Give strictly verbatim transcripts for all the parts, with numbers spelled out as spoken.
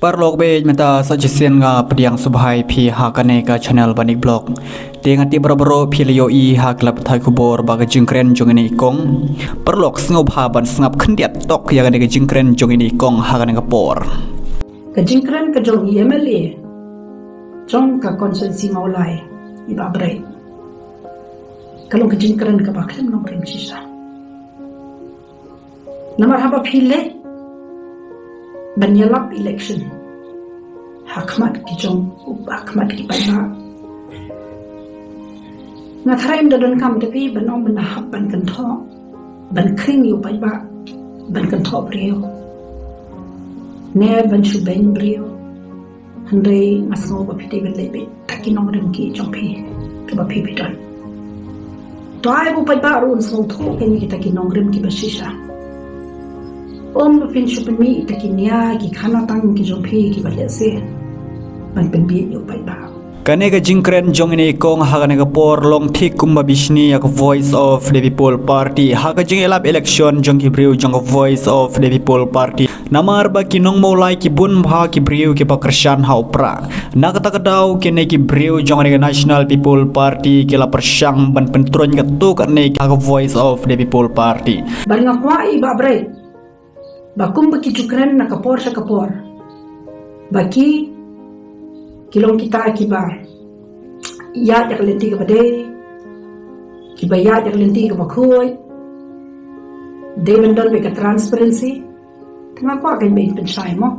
Paralok bad mynta sa shisien nga pdiang sngewbha ïa phi ha kane ka channel Banik Vlog. Te nga tip baroh baroh phi la ïohi ha ki lad pathai khubor ba ka jingkren jong ine i kong. Paralok sngewbha ban sngap khyndiat tok ïa kane ka jingkren jong ine i kong ha kane ka por. Ka jingkren ka jong i M L A jong ka constituency Mawlai, i Bah Bright, ka long ka jingkren kaba khlem nongrim shisha. Namar haba phi leit ban ïalap election ha khmat ki jong, ha khmat ki paidbah, nga tharai ym da donkam te phi ban ong ban hap ban kynthoh, ban khring ïa u paidbah, ban kynthoh briew, ne ban shu beiñ briew. Hynrei nga sngew ba phi dei ban leit beit da ki nongrim ki jong phi kiba phi phi don. To ai ba u paidbah ruh un sngewthuh kein ïa kita ki nongrim kiba shisha. Ym ba phin shu pynmih ïa kita ki nia ki khana tang ki jong phi kiba lehse ban pynbieit ïa u paidbah. Kane ka jingkren jong ine i kong ha kane ka por long thik kumba bishni ïa ka Voice of the People Party ha ka jingïalap election jong ki briew jong ka Voice of the People Party. Namar ba ki nong Mawlai ki bun bha ki briew kiba kyrshan ha u prah. Na kata ka daw kine ki briew jong kane ka National People Party ki la pyrshang ban pyntrong katto katne ha ka Voice of the People Party. Bad nga kwah, i Bah Bright, ba kumba ki ju kren na ka por sha ka por, ba ki, ki long kita kiba ïaid ïa ka lynti kaba dei, kiba ïaid ïa ka lynti kaba khuid, dei ban don beit ka transparency. Te nga kwah kein ba in pynshai mo.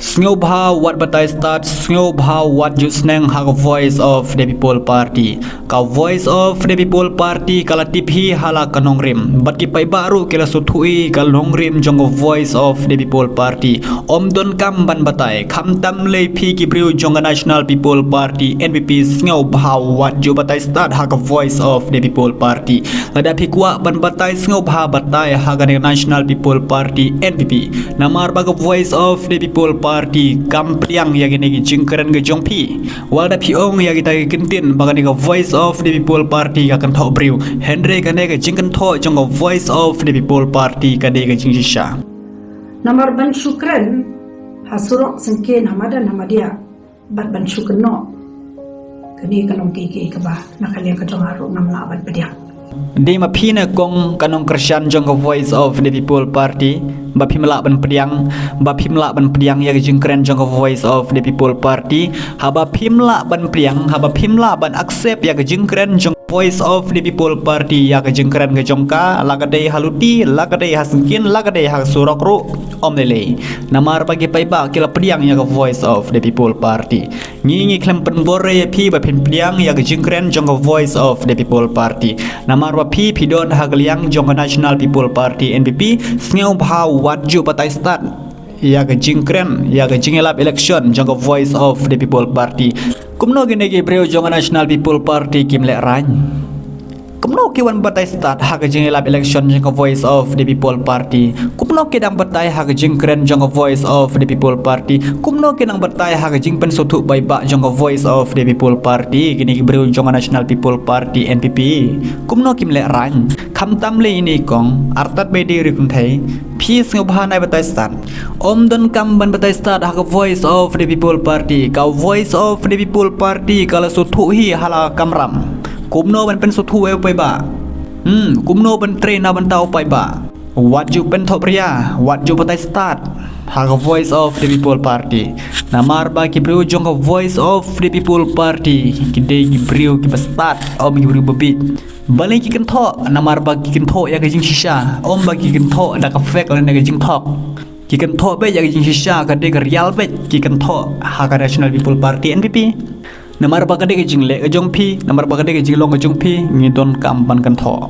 Sngewbha wat batai stad, sngewbha wat ju sneng ha ka Voice of the People Party. Ka Voice of the People Party ka la tip hi ha la ka nongrim. Bad ki paidbah ruh ki la sngewthuh hi ka nongrim jong ka Voice of the People Party. Ym donkam ban batai. Khamtam lei phi ki briew jong ka National People Party, N P P, sngewbha wat ju batai stad ha ka Voice of the People Party. Lada phi kwah ban batai sngewbha batai ha kane ka National People Party, N P P. Namar ba ka Voice of the People Party kam pdiang ïa kine ki jingkren ka jong phi. Wat lada phi ong ïa kita ki kyntien ba kane ka Voice of the People Party ka kynthoh briew, hynrei kane ka jingkynthoh jong ka Voice of the People Party ka dei ka jingshisha. Namar ban shu kren ha surok syngkien, ha madan ha madiah, bad ban shu kynnoh, kane ka long kiei kiei kaba na ka liang ka jong nga ruh ngam lah ban pdiang. Dei ma phi ne kong ka nongkyrshan jong ka Voice of the People Party, ba phim lah ban pdiang, ba phim lah ban pdiang ïa ka jingkren jong ka Voice of the People Party, haba phim lah ban pdiang, haba phim lah ban accept ïa ka jingkren jong Voice of the People Party ïa ka jingkren ka jong ka, la ka dei ha luti, la ka dei ha syngkien, la ka dei ha surok ruh, ym lei lei. Namar ba ki paidbah ki la pdiang ïa ka Voice of the People Party. Ngi ngi khlem pynbor ïa phi ba phin pdiang ïa ka jingkren jong ka Voice of the People Party. Namar ba phi phi don ha ka liang jong ka National People Party, N P P, sngewbha wat ju batai stad ïa ka jingkren, ïa ka jingïalap election jong ka Voice of the People Party. Kumno kine ki briew jong ka National People Party kim lehrain? Kumno ki wan batai stad ha ka jingïalap election jong ka Voice of the People Party? Kumno ki dang batai ha ka jingkren jong ka Voice of the People Party? Kumno ki dang batai ha ka jingpynsngewthuh paidbah jong ka Voice of the People Party? Kine ki briew jong ka National People Party, N P P. Kumno kim lehrain? Khamtam lei ine i kong, artat bad i ri kynthei, phi sngewbha nai batai stad. Ym donkam ban batai stad ha ka Voice of the People Party. Ka Voice of the People Party ka la sngewthuh hi ha la ka kamram. Kumno ban pynsngewthuh ïa u paidbah? Hmm, kumno ban trei na bynta u paidbah? Wat ju pynthohbria, wat ju batai stad ha ka Voice of the People Party. Namar ba ki briew jong ka Voice of the People Party ki dei ki briew kiba stad, ym ki briew ba bieit. Balei ki kynthoh? Namar ba ki kynthoh ïa ka jingshisha, ym ba ki kynthoh da ka fake lane ka jingthok. Ki kynthoh beit ïa ka jingshisha, ka dei ka rial beit ki kynthoh ha ka National People Party, N P P. Namar ba ka dei ka jingleh ka jong phi, namar ba ka dei ka jinglong ka jong phi, ngi donkam ban kynthoh.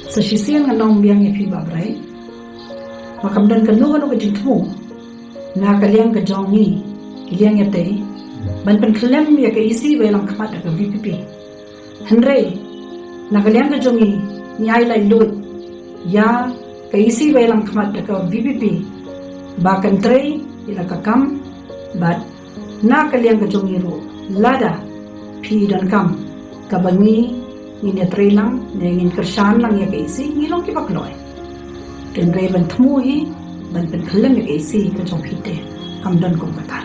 Sa shisien ngan ong biang ïa phi Bah Bright, ba kam don kano kano ka jingthmu na ka liang ka jong ngi ki liang ïatei ban pynkhlem ïa ka E C ba ïalam khmat da ka V P P. Hynrei na ka liang ka jong ngi, ngi ai laitluid ïa ka E C ba ïalam khmat da ka V P P ba kan trei ïa la ka kam. Bad na ka liang ka jong ngi ruh, lada phi donkam kaba ngi, ngin ïatrei lang ne ngin kyrshan lang ïa ka E C, ngi long kiba kloi. Hynrei ban thmu hi ban pynkhlem ïa ka E C ka jong phi te kam don kum kata.